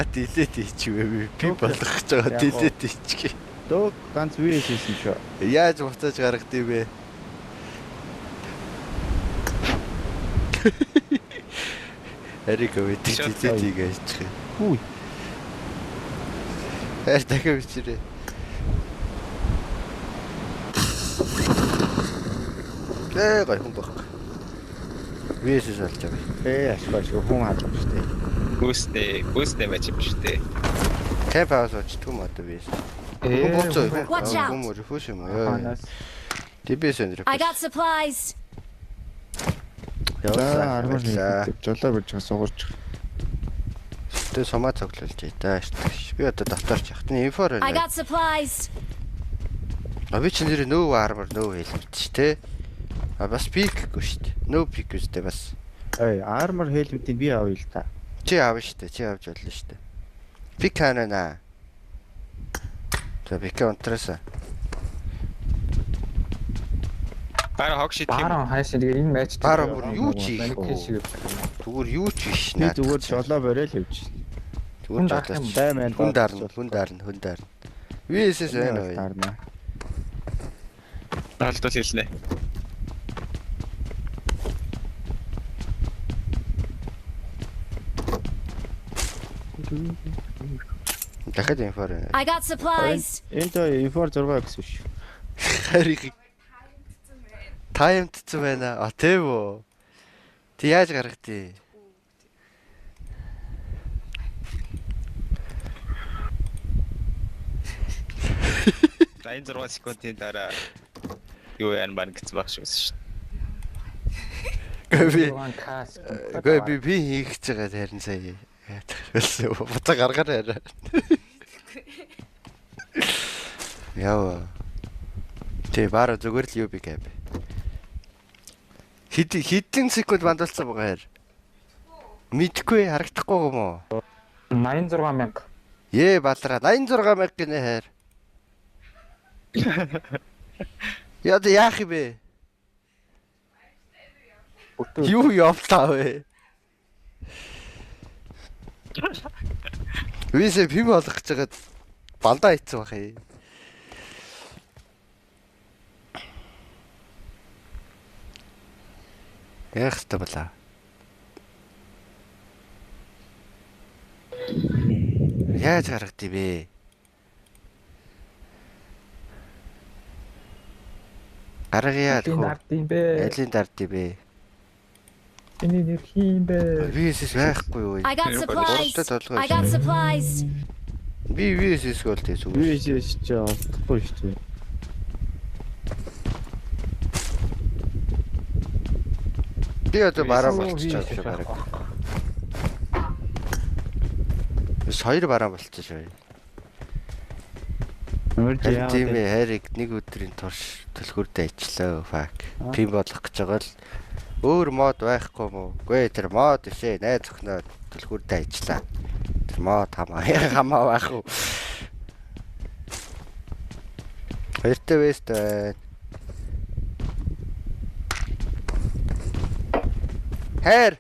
Delete хийчихвээ би болгох гэж байгаа delete хийчих. Дөө ганц VSS юм шүү. Яаж буцааж гаргад юм бэ? Эрик өвд delete хийгээ хийчих. Хүү. Хайр дахиад бичээрэй. Ээ гой хүн байхгүй. VSS болж байгаа. Ээ ашгүй ашгүй хүн халах шүү дээ. Гүйстэй, гүйстэй байж юм шүү дээ. Camp house очтгүй юм одоо VSS. Хүн буцаа. Watch out. Хүн рефүс юм уу? Ханаас. DBS энэ I got рефүс. supplies. За Явуулаа. 11 жолоо барьж байгаа сугарч. Тэ сумаа цоглуулж та. Би одоо давтарч явах. Тэн инфор I байна. got supplies. А би чи нэр нөө армор нөө helmet ш тэ. А бас пикгүй шүү дээ. Нөө пик үстэй бас. Ой, armor helmet-ийг би авъя л та. Чи аав шүү дээ. Чи авч болно шүү дээ. Пик ханаа. За пик унтраасаа. Бараа хог шид юм. Баран хайшин тэгээ энэ матч Баран бүр юу ч хийх хийх шиг. Зүгээр юу ч биш Би наа. зүгээр жолоо бариад л явж. Зүгээр Хүн дарах юм. жолооч. Бай мэн. Хүн дарна, хүн дарна, хүн дарна. VSS байна уу? Дарна. Алдвал хэлнэ. Дахиад инфор байна. I got supplies. Энэ тоо Infor 6 гэсэн биш. Хариг таймтцсан байна. А тийм үү? Тэг яаж гаргадیں۔ За энэ 6 секундын дараа юу яан бан гэсэн баг шүү шүү. Гүй би 6К секунд. Гүй би хийх гэж байгаа харин сая. Буцаа гаргаар яриа. Яа. Тэ бара зүгээр л юу би гэв. Хэд хэдэн секунд бандуулсан байгаа хэр? Мэдхгүй харагдахгүй юм уу? 86 мянга. Ээ балраа 86 мянга гинэ хайр. Яа одоо яах юм бэ? Юу явлаа вэ? Висэ пим болгох гэж байгаад бандаа хийцэн байх юм. Яах ёстой болоо. Яаж гаргад юм бэ? Гаргая Алийн л хөө. дард юм бэ? Алийн дард юм бэ? Миний нэр хин бэ? VSS байхгүй юу? I got supplies. Гуравтай толгой. I got supplies. Би VSS гол тий зүгээр. VSS чи олдохгүй шүү дээ. Би одоо бараа VSS болчихж байгаа шүү бараг. Бас хоёр бараа болчихж байна. Мөрж Харин яа. тийм ээ хайрыг нэг өдрийн турш түлхүүрдээ ичлээ. Fuck. Пин болгох гэж байгаа л өөр мод байхгүй мó. Үгүй ээ, тэр мод биш ээ. Найз охиноо түлхүүрдээ ичлээ. Тэр мод хамаа хамаа байх уу. Хоёртой вест байна. Хайр,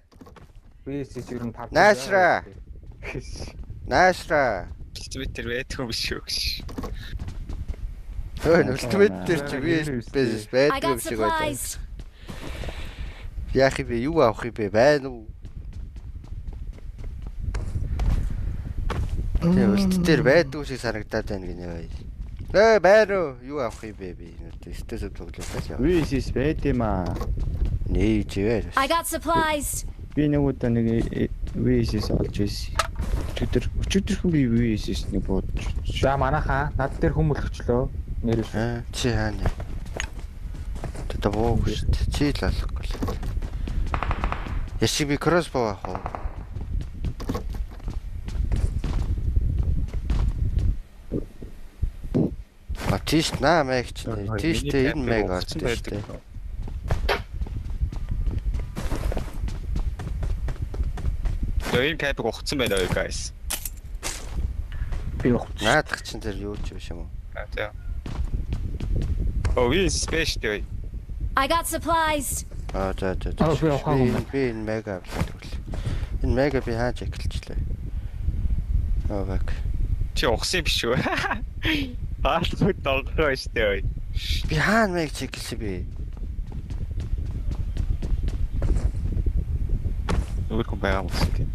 VSS ер нь 5. Наашра. Наашра. Twitter байдгүй юм биш үү гэж. Өө, ultimate дээр чи VSS I байдгүй got юм шиг байна. supplies. Яах юм бэ? Юу авах юм бэ? Байна уу? Тэгээ улт дээр байдгүй шиг санагдаад байна гинэ бай. Ээ байна уу? Юу авах юм бэ би? Стэсэв тоглолтоо яа. VSS байд юм аа. Нээж вэ? I got supplies. Би нэг удаа нэг VSS олж ирсэн. Өчигдөрхөн би VSS нэг буудаж. За манайхаа над дээр хүм өлгчлөө. Нэр шүү. Аа чи хаана? Одоо бууг шүү дээ. Чи л алахгүй л. Яшиг би кроссбоу авах уу? А тийш наа мэг ч тийш тэ энэ мэг орсон шүү дээ. Нөө энэ капыг ухцсан байна ой guys. Би ухчих. Наадах чин тэр юу ч биш юм уу? А за. Оо ви спеш дээ. I got supplies. Аа за за за. Аа, би ухаагүй юм Би энэ мега авлаа тэгвэл. Энэ мега би хааж эхэлчихлээ. Oh fuck. Чи ухсан юм биш үү? Хаалт донхоо штэ. Би хаана мэг чек гэсэн би? Өөр хүн байгаа юм гэсэн тийм.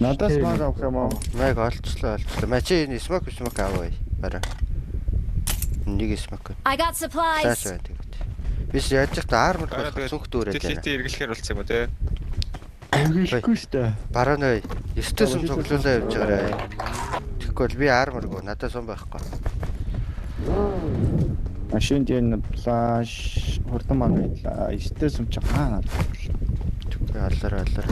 Надаас маг авах юм уу? Мэг олцлоо олцлоо. Мэ чи энэ smoke smoke аваа. Бараа. Нэг smoke. I got Flash supplies. байна тэгээд. Биш яаж ч та армор Бараа болох тэгээд сүнх дүүрээд байна. Дэлхийд эргэлэхээр болсон юм уу те? Хэрэглэхгүй штэ. Бараа нөө. 9 сум цуглуулаа явж байгаарай. Тэгэхгүй бол би арморгүй надад сум байхгүй. Машин дээр нь флаш хурдан маг байлаа. 9 сум чи хаана? Тэгэхгүй аллаар аллаар.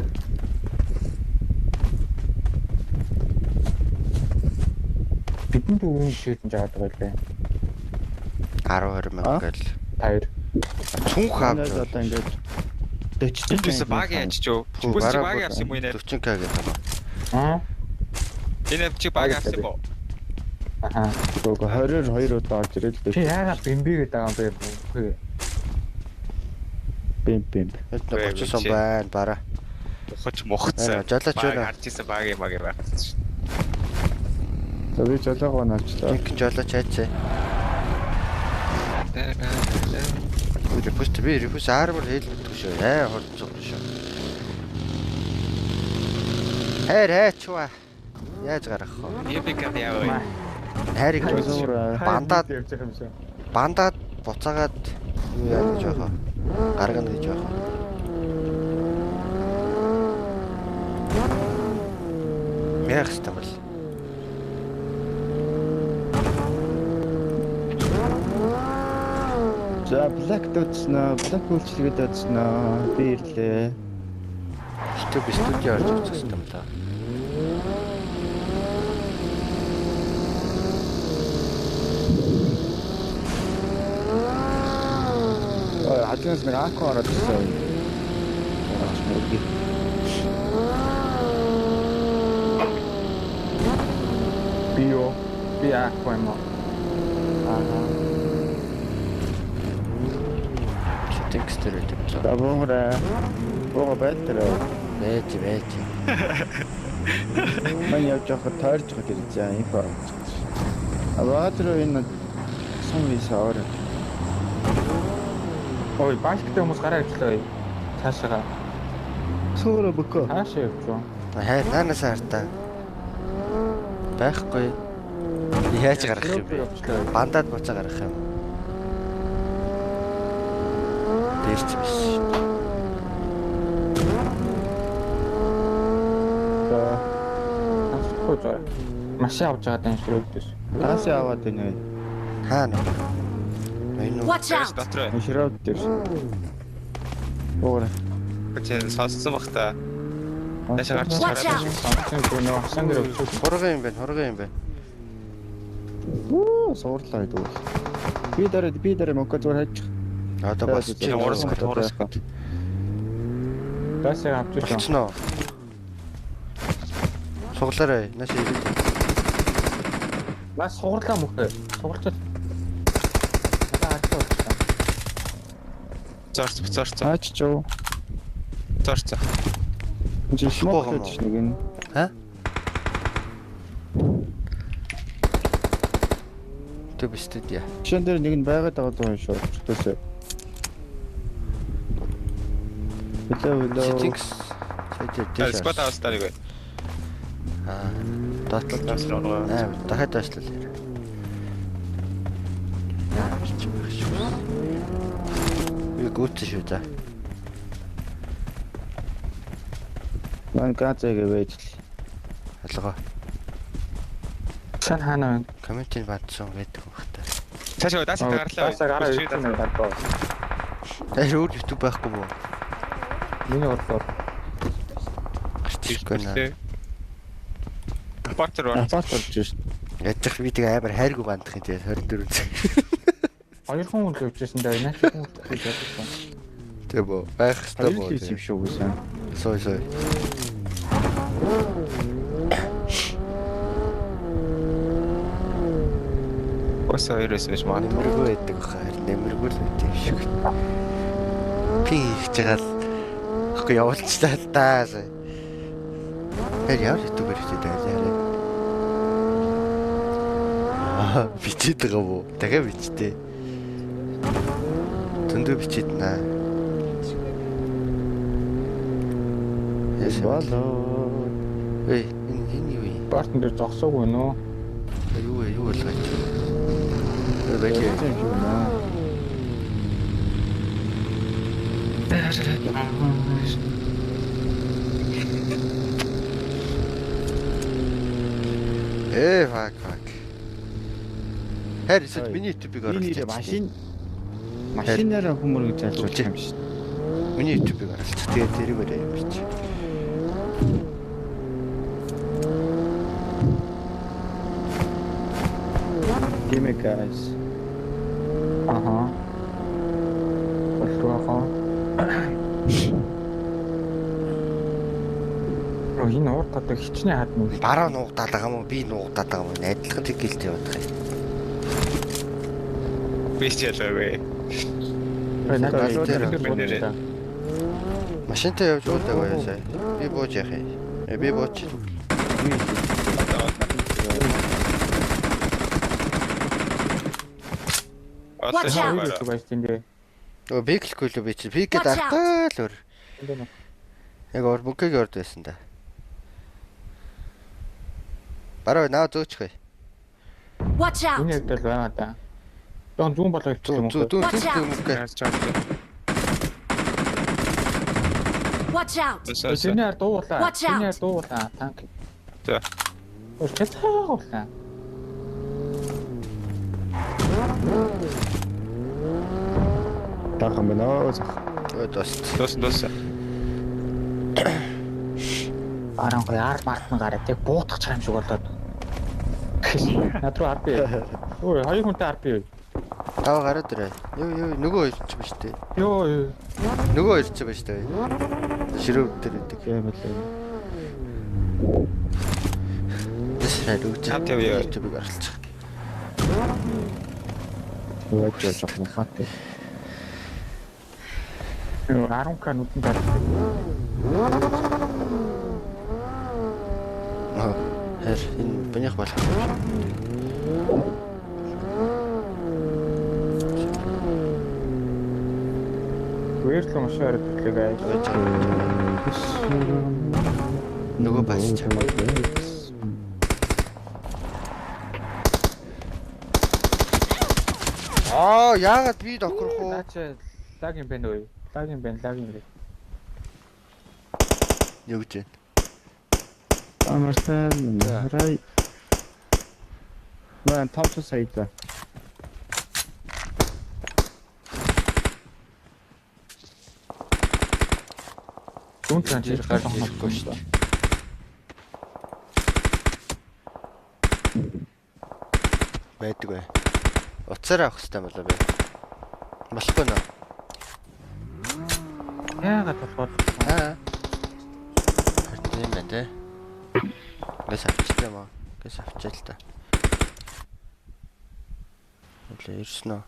Бидний өвөн шийдэн жаад байгаа лээ. 10 20 мянга гэл. 50. Цүнх авч. Надад одоо ингээд 40 Энд баг яаж ч юу? Бүс чи баг авсан юм уу нэ? 40к гэдэг юм. Аа. Энэ чи баг авсан юм уу? Аха. Үгүй 22 удаа орж ирэл Чи дээ. яагаад бимби гэдэг байгаа юм бэ? Бим бим. Энд 30 сум байна бараа. Ухаж мухцсан. Байна, жолооч Баг байна. харж исэн баг юм баг юм байх. За би жолоогоо навчлаа. Нэг жолооч хайцээ. Репост би репост армор хэлбэдэггүй шүү. Аа хурцсан шүү. Хайр хайчва. Яаж гаргах вэ? Эпик яа вэ? Хайрыг Зур бандаад явж байгаа юм шиг. бандаад буцаагаад юу яа гэж байх вэ? Гаргана гэж байх вэ? Яах ёстой бол? За Black дуудснаа, Black үйлчлэгээ дуудснаа. Би ирлээ. Студи студио орж үзэх ёстой юм да. Ой, хажуунаас нэг аку ороод ирсэн. Орч мөргий. Би юу? Би яахгүй юм уу? Аа. Settings дээр байдаг юм За буугаарай. Бууга байтраа. Байж байж. Мань явж байхад тойрж байгаа тэр заа инфо авч. А баатар энэ сум виса орой. Ой, банктай хүмүүс гараа авчлаа. Цаашаага. Суурэ бөкөө. Цаашаа явж юу? Хайр наанаас хартаа. Байхгүй. Яаж гаргах юм бэ? Явчлаа. Бандаад буцаа гаргах юм. Дээр ч биш. За Сонсохгүй заа. Машин авч байгаа даа шиг өвдөс. таасаа аваад байна вэ? Хаана? Энэ үү? Watch out! Дотор. Широод дээр. Буугаарай. Чи сонссон бах та. Цаашаа гарч Watch хараад. out! Сонссон гоо нөө хасан дээр өвчсөн. Хурган юм байна, хурган юм байна. Үу, суурлаа гэдэг. Би дараа би дараа мөкө зүгээр хайчих. Одоо босч Чи 3 секунд 3 секунд. Даашаа авч ирсэн. Болчихно уу? Суглаарай. Нааш ирээд. Наас сугарлаа мөхөө. Сугалчаад. Надаа харагдаа болчихсон. Зорц зорц Цаач ч юу. зорц. Чи смок юм уу? гэж нэг нь. Ха? Төв студио. Жишээн дээр нэг нь байгаад байгаа юм шүү. Чөтөөсөө. Hello hello. Settings. Чэйдэр дээш. Сквад австаа нэг. Аа. Доотлол. Доотлол руу. Аа, дахиад доотлол яриа. Яа, ч юм байх шүү. Би гүйтсэн шүү за. Ман газаа гэж л. Алгаа. Сан хаана байна? Комментийн бандсан байдаг юм бах та. Цаашаа даашаа гарлаа. Даашаа гараа ирсэн юм даа. Тэр өөр YouTube байхгүй мó? Миний урдуур. Гарч ирэхгүй наа. Апартер бар. Апарт орж ирсэн. Яаж ч би тэг амар хайргүй бандах юм тэгээ 24 цаг. Хоёр хүн л явжсэн даа. Наач хүн гэж бодсон. Тэг бөө байх хэвээр Хоёр бөө. л юм шүү гэсэн. Сой сой. Ус хоёр байсан биш маа. Нэмэргүй байдаг баха. Харин нэмэргүй л байдаг юм шиг. Пин хийж байгаа л Тэгэхгүй явуулчлаа л да. Тэр ямар YouTuber хийдэг байлаа. Аа, бичээд байгаа мó? Дахиад бичтээ. Зөндөө бичээд наа. Болоо. Эй, энэ юу юм? Бартн дээр зогсоогүй нөө. Юу вэ? Юу болгооч? Баялаа. Юм шиг байна. Ээ, fuck. Харин эсвэл миний YouTube-ыг Би оруулчих. нэрээ машинаараа хүмүүрэг залжуулах юм шиг. Миний YouTube-ыг оруулчих. Тэгээд тэрийг юм бич. Gimme guys. Аха. Болтугай. Оо энэ уур тадаг хичнээн хадна юм. Бараа нуугдаад байгаа юм уу? Би нуугдаад байгаа юм уу? Адилхан тэг гэлтэй яваад байгаа юм. Би ч ялаагүй. Надад Тэр нэрээ. Машинтай явж уулаагүй яа сая. Би бууж яах юм? Би бууч. Watch out. Хоёр байж тийм дээ. Нөгөө пиклэхгүй лөө би чи. Пикэд Watch out. артаа л өөр. Энд байна. Яг ор мөнхийг орд байсан да. Бараа наа зөөчих бай. Watch out! Энэ яг л байгаа да. Дон зүүн болоо ирчих юм Зүү уу? зүү Watch out. мөнгө. Watch out! Тэрний ард дуугуулаа. Watch out. Тэрний ард дуугуулаа. Танк. За. Ой, хятааруулаа. Таахан байна оо зах. Ой дост. Дуус. Баран гоё ар мартан гараад яг буутах юм шиг болоод. Над руу RP. Ой, хоёр хүнтэй RP. Тав гараад ирээ. Юу нөгөө хоёр ч биш үү? Йоо. Нөгөө хоёр ч биш үү? Ширүүв дээр өгдөг. Тийм л. Тэс өгч. Чамд явъя. YouTube-ыг оруулчих. Ууж жоох махатай. Йоо, 10к нүдэн дарах. Аа. Хэр энэ бэнийх болох. Зүгээр л машин хараад ирлээ guys. Нөгөө бас чам. Аа, яагаад би докрох уу? Наа чи лаг юм байна уу? Лаг юм байна, лаг юм байна. Юу гэж байна? Амарсан рай. Мэн томч саяда. Зүүн талын чи гарч ирэхгүй шүү дээ. Байдаг бай. Уцаараа авах хэрэгтэй болоо би. Болохгүй нөө. Яагаад толгойд Аа. Харин юм байна те. Гэс авчтай юм аа. Гэс авчаа л та. Үлээ ирсэн үү?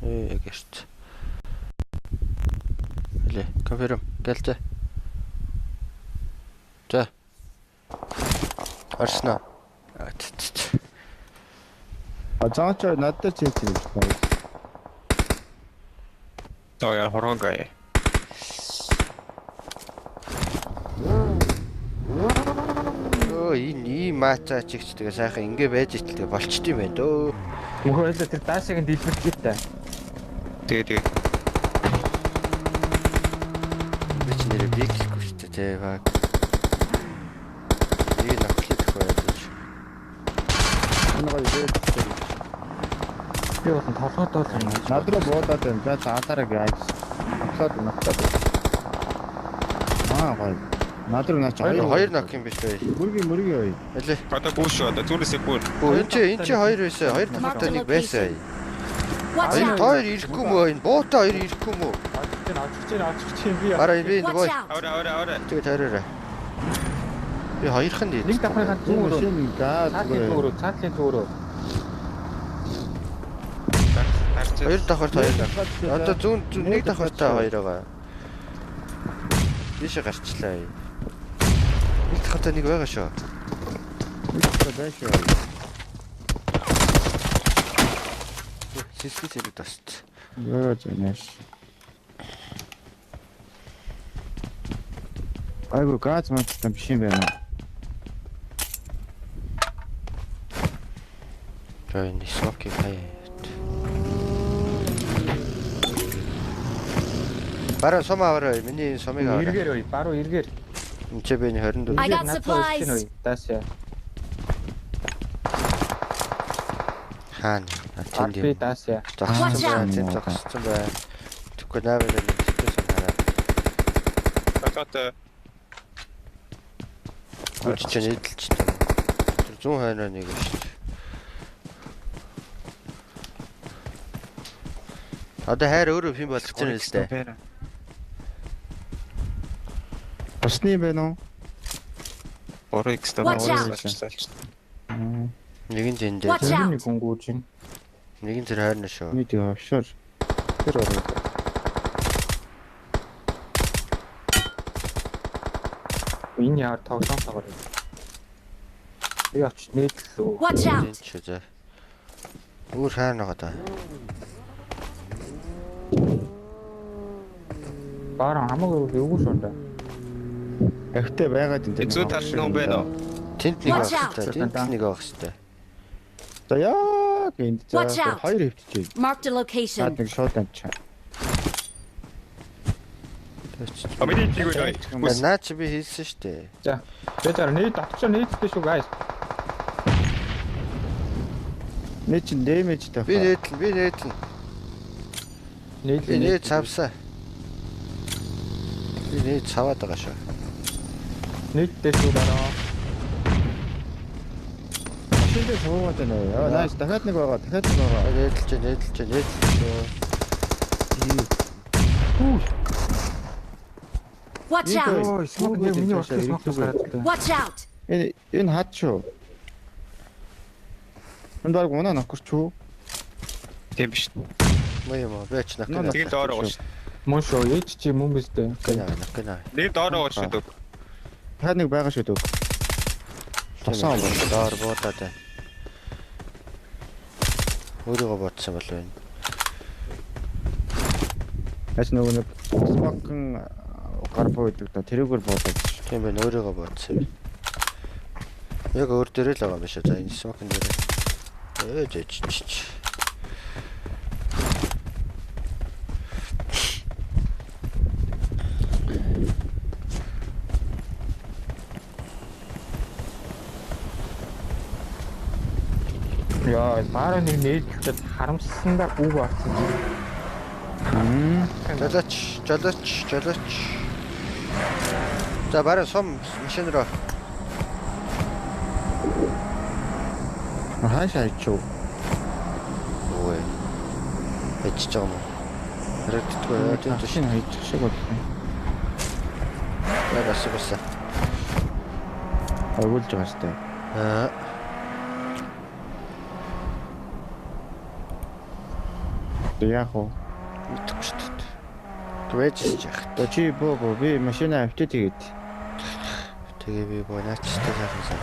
Ээ яг ирсэн. Үлээ конфирм гэлзээ. За. Орсон уу? Аа т т т. А заач над дээр чийж юм байна. Тоо яа хоргон гай. Өө энэ ийм маачаа чигч тэгээ сайхан ингэ байж итэл тэгээ болчт юм байна дөө. Мөхөө ойлоо тэр даашиг нь дэлбэрч та. Тэгээ. Би ч нэрээ биглэхгүй шүү дээ те баг. Нэг ноклох байх гэж. Энэ гоё дээр. Би болон толгойд бол юм. Над руу буудаад байна. За заалаараа guys. Ноклоод ноклоод. Аа гоё. Над руу наач Хоёр нок юм биш үү? Мөргийн мөргийн ой. Алей. Одоо гүү шүү одоо зүрээсээ гүү. Өө энэ чи хоёр байсан. Хоёр давхартай нэг байсан. Watch Хоёр out! хоёр ирэхгүй мөө энэ буутай хоёр ирэхгүй мөө. Очиж чинь би. Бараа би энэ боо. Авра авра авра. Тэгээ тойроорой. Би хоёрхан дийд. Нэг давхрын зүүн өрөө. Машин газ Цаатлын зүүн өрөө, цаатлын зүүн өрөө. Хоёр давхарт хоёр. Одоо зүүн зүүн нэг давхартай хоёр байгаа. Ийшээ гарчлаа. Наадхтай нэг байгаа шүү. Нэг байх шүү. Сисги зэрэг тост. Яа зэнэш. Айгу газ мацтай биш юм байна. За энэ смоки хаяа. Бараа сум аваарай. Миний сумыг аваарай. Эргээр ой, баруун эргээр. Энд чи би 24. I got Над руу ирж supplies. гин ой. Даашаа. Хаана? Тэнд Би юм. даашаа. Зогссон Watch байна. out. Тэнд зогссон байна. Тэгэхгүй наавыг нэг хэвчээ сум хараа. Толгойтой. Гүрч чинь эдэлч таа. Тэр зүүн хойноо нэг шүү дээ. Одоо хайр өөрөө фин болгож байна л дээ. Бусны юм байна уу? 3x Watch out. доо. Нэг нь зэн дээр, Watch out. Нэг хүн гүйж гин. нэг нь тэр хойно шүү. Миний тэг офшор. Тэр ороо. Энэ яар тоглоом цагаар. Би очиж нээдлээ. Watch Энд out! ч за. Өөр хаана байгаа даа. Баран хамаагүй эвгүй шүү дээ. Ахтай байгаад энэ. Зүү талд нь хүн байна уу? Тэнд нэг Watch байх out. хэрэгтэй. Тэнд л нэг байх хэрэгтэй. За яг энд за Watch out. хоёр хөвтөж. Marked a Наад location. нэг шууд амчаа. А миний чиг үгүй. Наа чи би хийлсэн шүү дээ. За. Би за нээд очиж нээдтэй шүү guys. Нэг чинь дэмэжтэй. Би нээдлэн, би нээдлэн. Нээд Би нээд цавсаа. Би нээд цаваад байгаа шүү. Нээдтэй шүү бараа. Машин дээр суугаад байна. Яа, найс дахиад нэг байгаа, дахиад нэг байгаа. Нээдлж, нээдлж, нээдлж шүү. Watch out! Ой, smoke нэг миний урт smoke гараад ирлээ. Watch out! Энэ энэ хад шүү. Энэ баг унаа нөхөрч үү? Тийм биш. Муу юм уу? Би ч нөх. Нэг доор байгаа шүү. Мөн шүү. Ээж чи мөн биз дээ. Гэнэ, нөх. Нэг доор байгаа шүү дээ. Дахиад нэг байгаа шүү дээ. Тосон Тосон бол доор буудаад байна. Өөрийгөө бодсон болов энэ. Яаж нөгөө нэг smoke-ын гар буу гэдэг да тэрүүгээр буудаад шүү. Тийм байна, өөрийгөө бодсон юм. Яг өөр дээрээ л байгаа юм биш үү? За энэ smoke-ын дээр. Ээж ээж ч. Яа, бараа нэг нээдлээд харамссандаа үг орсон чи. Жолооч, жолооч, жолооч. За бараа сум машин руу. Хаашаа хайчуу? Ой. Ичж байгаа юм уу? Харагддаггүй яа тийм Машин биш. хайчих шиг боллоо. Яа бас бас. Ойгуулж байгаа штэ. Аа. Тэг яах вэ? Мэдэхгүй шүү дээ. Түвэж яах. За чи боо боо би машина авчиж тэгээд. Тэгээ би бонаачтай сайхан сайн.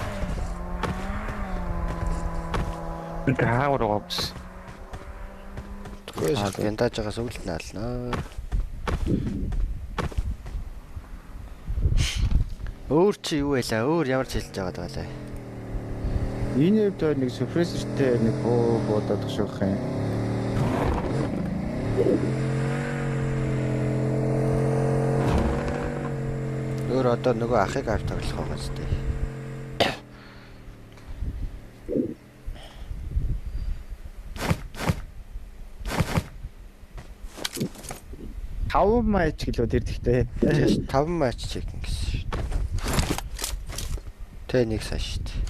Хаагаар байгаа бас. Тэгвэл гэндааж байгаа сүлд наалнаа. Өөр чи юу байлаа? Өөр ямар ч хэлж байгаа даа лээ. Энэ хувьд нэг сюрпризертэй нэг боо буудаад шүүх юм. Өөр одоо нөгөө ахыг авч тоглох байгаа зү. Таван матч гэлөө тэр тэгтээ. 5 матч чекин гэсэн шүү дээ. Тэ нэг сайн шүү дээ.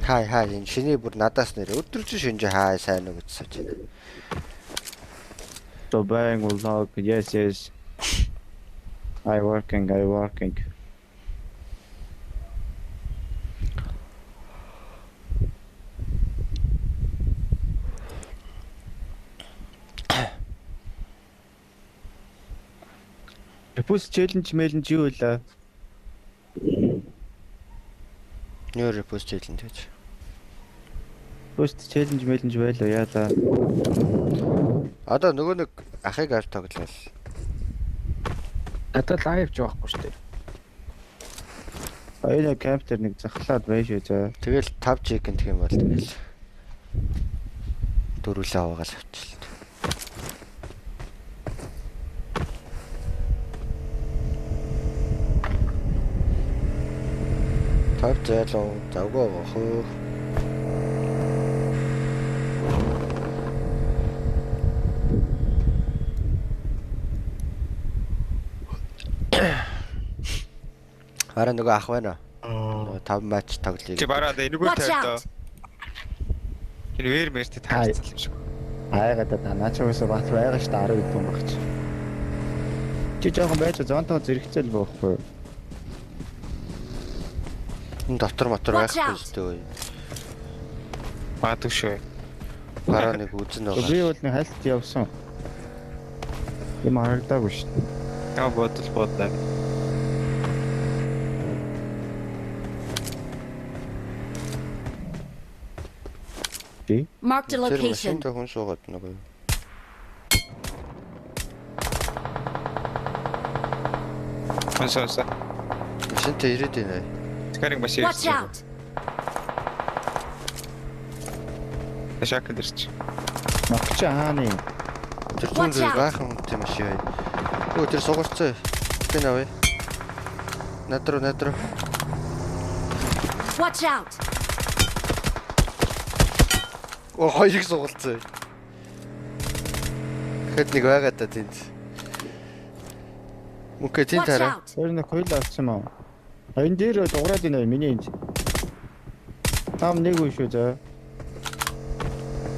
Хай хай энэ шиний бүр надаас нэр өдөржин шинжээ хай сайн уу гэж сууж байна. So bang vlog yes yes. I working I working. Репус челленж мэлэнж юу вэ? Нөр репост челленж гэж. Пост челленж мэлэнж байлаа яалаа. Одоо нөгөө нэг ахыг авч тоглол. Надад лайв ч байхгүй шүү дээ. Энэ камп дээр нэг захлаад байж шүү заа. Тэгэл 5 чикен гэх юм бол тэгэл дөрүлээ аваагаал авчихлаа. Тав зайлуу завгүй хөө. Хараа нөгөө ах байна уу? Нөгөө 5 матч тоглоё. Чи бараа да энэгээр Watch тавь доо. out! Энэ вэр мэртэй таарцсан юм шиг. Айгаад та наа чи уусаа бат байгаа шүү дээ 10 хэдэн баг чи. Чи жоохон байж зонтоо зэрэгцэл боохгүй. Энэ дотор мотор Watch байхгүй out. шүү дээ. Магадгүй шүү. Бараа нэг үзэн Би байгаа. бол нэг хайлт явсан. Юм харагдаагүй шүү дээ. Яа бодол бодлоо. Marked a Тэр location. машинтай хүн суугаад нөгөө. Онсоо онсоо. Машинтай ирээд байна. Скаринг машин Watch ирсэн. out! Шакнд ирч. Ногч хааны. Тэр зүүн Watch дээр out. гайхан хүнтэй машин бай. Өө тэр сугарцсан. Тэ навэ. Над руу над руу. Watch out! Өө хоёрыг сугалцсан. Тэгэхэд нэг байгаа да тэнд. Мөнхө тэнд Watch хараа. out! Тэр нэг хоёул авсан юм аа. А энэ дээр дуграад байна миний энд. Там нэг үе шүү заа.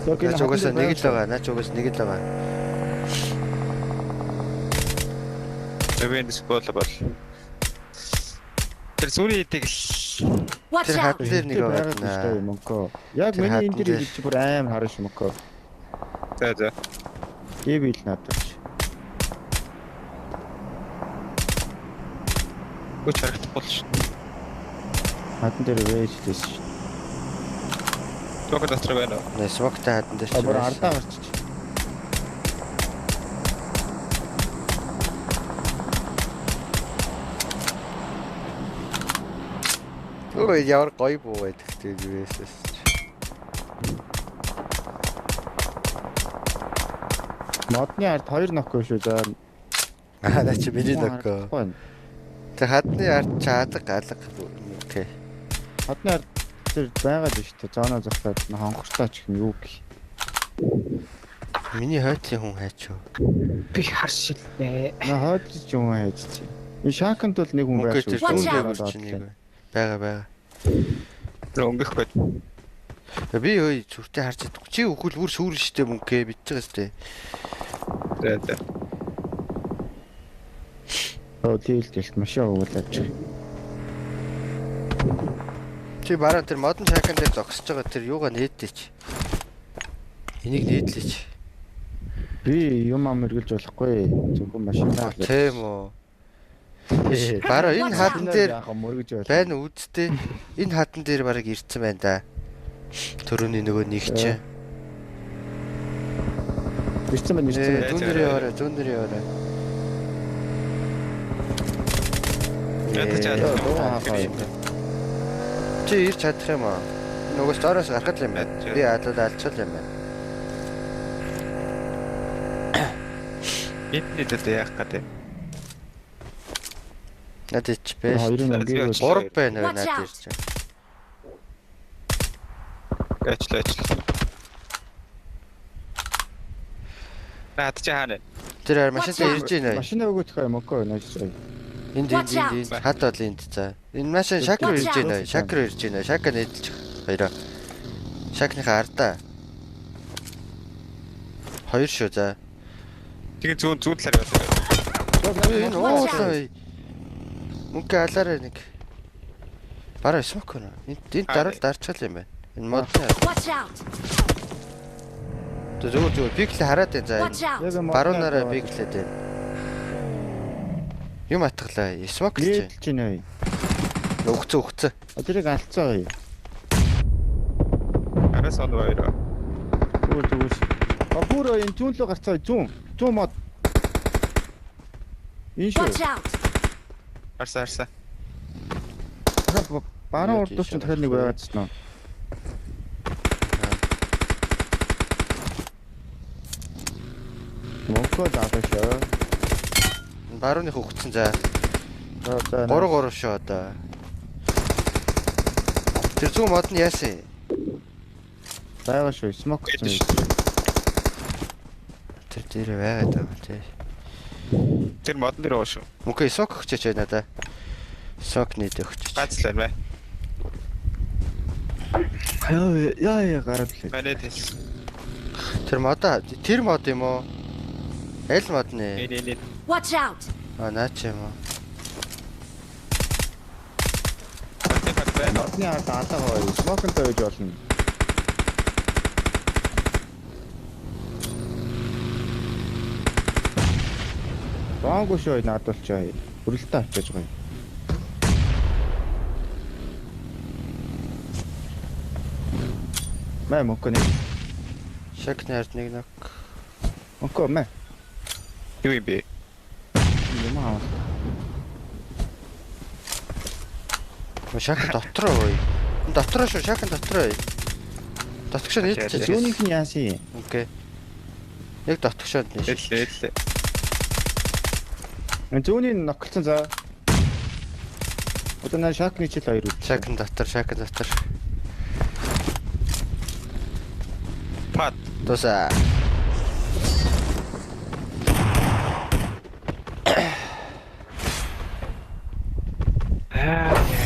Наач угаасаа нэг л байгаа. Наач угаасаа нэг л байгаа. Зөв энэ бол бол. Тэр зүүнний эдийг л Watch Тэр out! хатан дээр нэг байгаа даа. Мөнхө. Яг Тэр миний хатан энэ дээр дээр. ирж бүр аим харна шүү мөнхө. за за. Гэвэл надад. Хүч харагдахгүй л шүү. Хатан дээр вэж лээс шүү. Тог дотор байна уу? Нэ смоктай хатан дээр А ч бүр байсан. ардаа гарчиж. Өө ямар гоё буу байдаг тэр юусэн. Модны ард хоёр нок шүү заа. Аа наа чи миний нөкөө. Тэр хадны ард чи алга алга окей. Хадны ард тэр байгаа л шүү дээ. Зоно зогсоод хонхортой ч юм юу гэх. Миний хойтлын хүн хайч юу? Би харшилнэ. Наа хойдлож юм хайж чи. Энэ шаканд бол нэг хүн Мөнгө байх тэр шүү. Watch зүүн out. дээр чи нэг бай. Бага бага. Тэр өнгөх гээд. Би хөөе зүртээ харж чадахгүй. Чи үхэл бүр сүрэн штэ мөнгө мэдж байгаа штэ. За за. Оо тэгэл гэлт машин угуулаад чи. Чи бараа тэр модон шакан дээр зогсож байгаа тэр юугаа нээдээч. Энийг нээдлээч. Би юм ам эргэлж болохгүй. Зөвхөн машинаа л. Тийм үү. Бараа энэ хадан дээр яг мөргөж байлаа. байна үсттэй. Энэ хадан дээр бараг ирсэн байна да. Төрөний нөгөө нэг чинь. Ирсэн байна, ирсэн байна. Зүүн дээр яваарай, зүүн дээр яваарай. Ядаж Ээ, Чи ирж чадах юм аа? Нөгөөс доороос гарах юм байна. Би алууд алчвал юм байна. Бидний дэд яах гэдэг. Надад ч бэ. Хоёрын өнгийг 3 байна Watch надад out. ирж. Ажил ажил. Наад чи хаана? Тэр хар машинтай Watch ирж байна. Машина өгөх юм окей нааш. Энд энд энд энд хад бол энд за. Энэ машин шак руу ирж байна. Шак руу ирж байна. Шака нээдэлж хоёроо. Шакныхаа ардаа. Хоёр шүү за. Тэгээ зүүн зүүн талаар яваа. Энэ уулаа. Мөнхө алаарай нэг. Бараа смок байна. Энд энд даруул дарчаал юм байна. Энэ модны. Watch out! Зүгээр зүгээр пикл хараад байна за. Watch out! Баруунаараа пиклээд байна. Юм атглаа. Smoke л Нээлж байна. чи. Өгцөө өгцөө. Тэрийг алдцаа. Араас он хоёр. Зүгээр зүгээр. А бүр энэ зүүн лөө гарцаа зүүн. Зүүн мод. Энэ шүү. Watch out! Харсан харсан. Баруун урдуур чинь дахиад нэг байгаад ч нөө. Мөнхөө заавал шүү. Барууных өгцөн за. За за. 3 3 шүү одоо. Тэр зүүн мод нь яасан? Байгаа шүү. Смок гэсэн. Тэр дээр байгаад байгаа тий. Тэр модон дээр байгаа шүү. Мөнхөө smoke өгчөөч байна надаа. Smoke нийт өгчөөч. Гац л байна. Яа яа яа гараад лээ. Манай тэс. Тэр модоо тэр мод юм уу? Аль мод нэ? Энэ энэ. Watch out! А наа чи юм уу? Тэр хат байна. Модны ард алаа гоё. Смоконтой байж болно. Бонго шүү наадуулчаа. Бүрэлдээ авчиж байгаа юм. Мэ мөнгө нэг. Шагны ард нэг нок. Мөнгө мэ. Юу юм бэ? Юм аа. Шаг дотроо ой. Дотроо шүү, шаг дотроо ой. Дотгошоо нийлчихээ. Зүүнийх нь яасан юм? Окей. Яг дотгошоо нийш. Эллээ эллээ. Зүүний ноклцсон за. Одоо наа шакны чил хоёр үз. Шаг дотор, шаг дотор. Пат. Тусаа. Аа.